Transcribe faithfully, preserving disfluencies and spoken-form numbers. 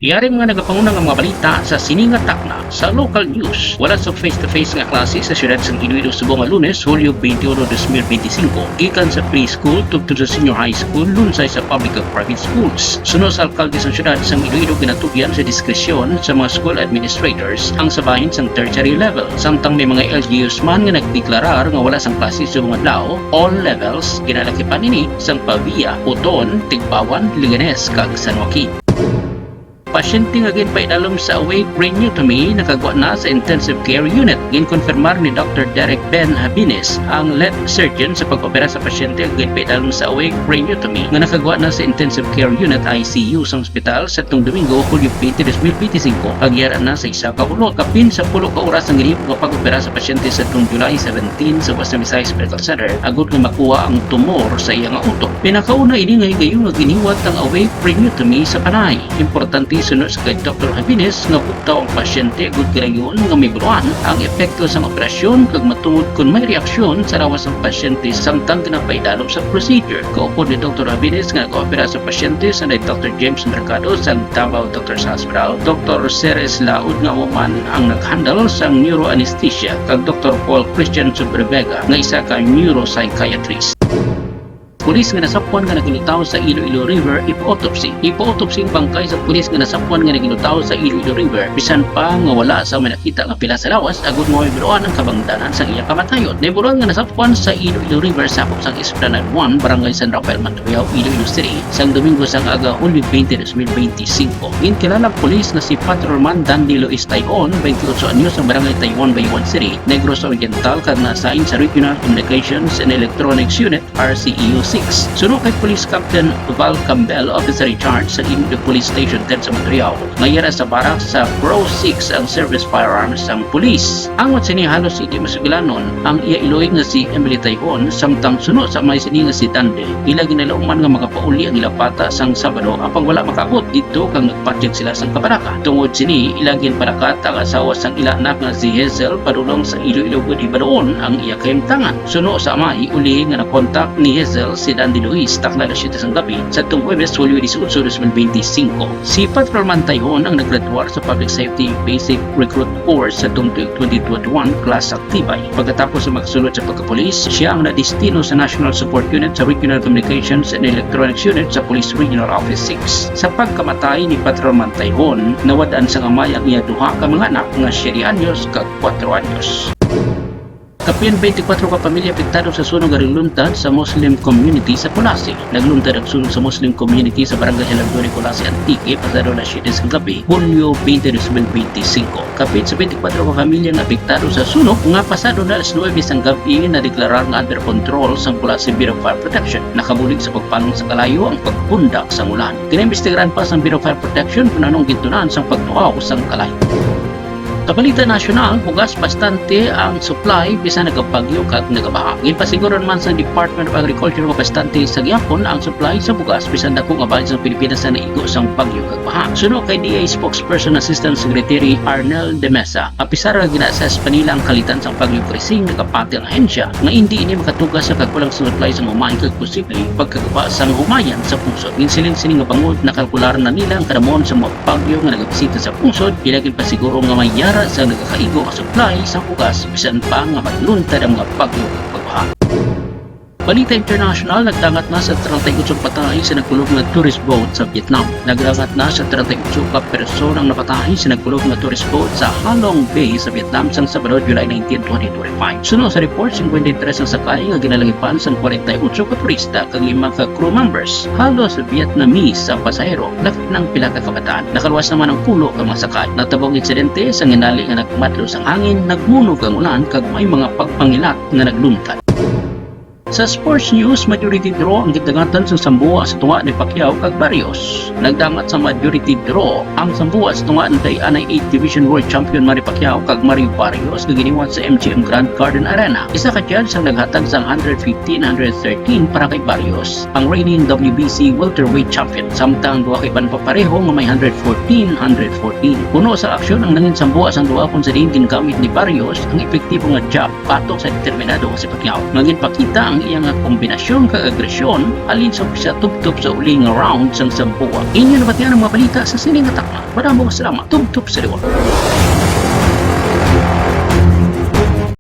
Yari mga nagapanguna nga mga balita sa sini nga takna sa local news. Wala sa face-to-face nga klase sa siyudad sang Iloilo subong nga Lunes, Hulyo twenty-one, twenty twenty-five, gikan sa preschool tubtob sa senior high school, lunsay sa public ug private schools. Suno sa alkalde sang siyudad sang Iloilo, ginatugyan sa diskresyon sa mga school administrators ang sa bahin sang tertiary level, samtang may mga L G Us man nga nagdeklarar nga wala sang klase subong adlaw. All levels, ginalakipan ini sang Pavia, Oton, Tigbawan, Leganes, kag San Joaquin. Pasyente nga ginpaidalom sa awake craniotomy nakagwa na sa intensive care unit. Ginkonfirmar ni Doctor Derek Ben Habines, ang lead surgeon sa pag-opera sa pasyente nga ginpaidalom sa awake craniotomy nga nakagwa na sa intensive care unit, I C U, sang ospital sadtong Domingo, Hulyo twenty, dos mil benti singko, kag yara na sa isa ka hulot. Kapin sa pulo ka oras ang ginhimo nga pag-opera sa pasyente sadtong July seventeen sa Western Visayas Medical Center agud nga makuha ang tumor sa iya nga utok. Pinakauna ini nga higayon nga ginhiwat ang awake craniotomy sa panay. Importante, suno sa kay Doctor Habines, nga bugtaw ang pasyente agud gilayon nga mabal-an ang epekto sang operasyon kag matuod kon may reaksyon sa lawas sang pasyente samtang ginapaidalom sa procedure. Kaupod ni Doctor Habines nga nag-opera sa pasyente sanday Doctor James Mercado sang Davao Doctors Hospital, Doctor Ceres Laud nga amo man ang nag-handle sang neuroanesthesia, kag Doctor Paul Christian Subrevega nga isa ka neuropsychiatrist. Pulis nga nasapwan nga naglutaw sa Iloilo River, ipa-autopsy. Ipa-autopsy ang bangkay sa pulis nga nasapwan nga naglutaw sa Iloilo River, bisan pa nga wala sang may nakita nga pila sa lawas, agud nga mabal-an ang kabangdanan sang iya kamatayon. Nahibal-an nga nasapwan sa Iloilo River, sakop sang Esplanade one, Barangay San Rafael, Mandurriao, Iloilo City, sang Domingo sang aga, Hulyo twenty, dos mil benti singko. Ginkilala ang pulis nga si Patrolman Dandy Luis Taijon, twenty-eight anyos, ang Barangay Taijon, Bayuan City, Negros Oriental, kag na-assign sa Regional Communications and Electronics Unit, R C E U six. Suno kay Police Captain Val Campbell, officer in charge sa Iloilo Police Station ten sa Mandurriao, nga yara sa barracks sa Pro six ang service firearms sang pulis. Angot sini, halos indi masugilanon ang iya iloy nga si Emily Taijon, samtang suno sa amay sini nga si Dande, ila ginalauman nga makapauli ang ila bata sang Sabado, apang wala makaabot didto kag nagpadyag sila sang kabaraka. Tungod sini, ila ginpalakat ang asawa sang ila anak nga si Hazel padulong sa Iloilo, agud hibaluon ang iya kahimtangan. Suno sa amay, uli nga nakontak ni Hazel si Dandy Luis, takna alas siyete sang gabi, sadtong Huwebes, Hulyo dieciocho, dos mil benti singko. Si Patrolman Taijon ang naggraduar sa Public Safety Basic Recruit Course sadtong tuig twenty twenty-one, class sa Tibay. Pagkatapos sa magsulod sa pagkapulis, siya ang nadestino sa National Support Unit sa Regional Communications and Electronics Unit sa Police Regional Office six. Sa pagkamatay ni Patrolman Taijon, nawad-an sang amay ang iya duha ka mga anak nga siyete anyos kag kuwatro anyos. Kapin twenty-kwatro ka pamilya apektado sa sunog nga nagluntad sa Muslim community sa Culasi. Nagluntad ang sunog sa Muslim community sa Barangay Alanduri, Culasi, Antique, pasado alas siyete sang gabi, Hunyo twenty, dos mil benti singko. Kapin sa twenty-kwatro ka pamilya nga apektado sa sunog nga pasado na alas nuwebe sang gabi, nadeklarar nga under control sang Culasi Bureau of Fire Protection. Nakabulig sa pagpangon sa kalayo ang pagpundak sang ulan. Ginaimbestigaran pa sang Bureau of Fire Protection kon ano ang gintunan sang pagtuhaw sang kalayo. Sa balita nasyonal, bugas bastante ang supply bisan nagabagyo kag nagabaha. Ginpasiguran man sang Department of Agriculture nga bastante sa gihapon ang supply sa bugas bisan dako nga balay sang Pilipinas ang naigo sang bagyo kag baha. Suno kay D A spokesperson Assistant Secretary Arnel de Mesa, apisar nga gina-assess pa nila ang kalitan sang bagyo Krising, nagapati ang ahensya nga indi ini makatuga sa kakulang sa supply sang humay kag posible pagkagaba sang humayan sa pungsod. Ginsiling sini nga bangod nakalkular na nila ang kadamon sa mga bagyo nga nagabisita sa pungsod, ila ginpasiguro nga may yara sa nagakaigo nga supply sa bugas bisan pa nga magluntad ang mga bagyo kag pagbaha. Balita international, nagdangat na sa treinta y ocho patay sa nagkulob nga tourist boat sa Vietnam. Nagdangat na sa treinta y ocho ka persona ang napatay sa nagkulob nga tourist boat sa Ha Long Bay sa Vietnam sang Sabado, July nineteen, twenty twenty-five. Suno sa report, singkwenta y tres ang sakay nga ginalagipan sang kwarenta y ocho ka turista kag lima ka crew members. Halos Vietnamese ang pasahero, labi na ang pila ka kabataan. Nakaluwas naman ang pulo ka mga sakay. Natabang insidente sang hinali nga nagmadlo sang hangin, nagmunog ang ulan, kag may mga pagpangilat nga nagluntad. Sa sports news, majority draw ang gindangatan sang sambuwa sa tunga ni Pacquiao kag Barrios. Nagdangat sa majority draw ang sambuwa sa tunga ni anay eight Division World Champion Manny Pacquiao kag Mario Barrios nga ginhiwat sa M G M Grand Garden Arena. Isa ka judge ang naghatag sang hundred fifteen, hundred thirteen para kay Barrios, ang reigning W B C welterweight champion, samtang duha ka iban pa pareho nga may hundred fourteen, hundred fourteen. Puno sa aksyon ang nangin sambuwa sang duha, kon sa diin gingamit ni Barrios ang epektibo nga jab batok sa determinado nga si Pacquiao, nga ginpakita ang iya nga kombinasyon kag agresyon halin sa umpisa tubtob sa uli nga round sang sampoa. Inyo nabatian ang mga balita sa sini nga takna. Madamo nga salamat. Tubtob sa liwat.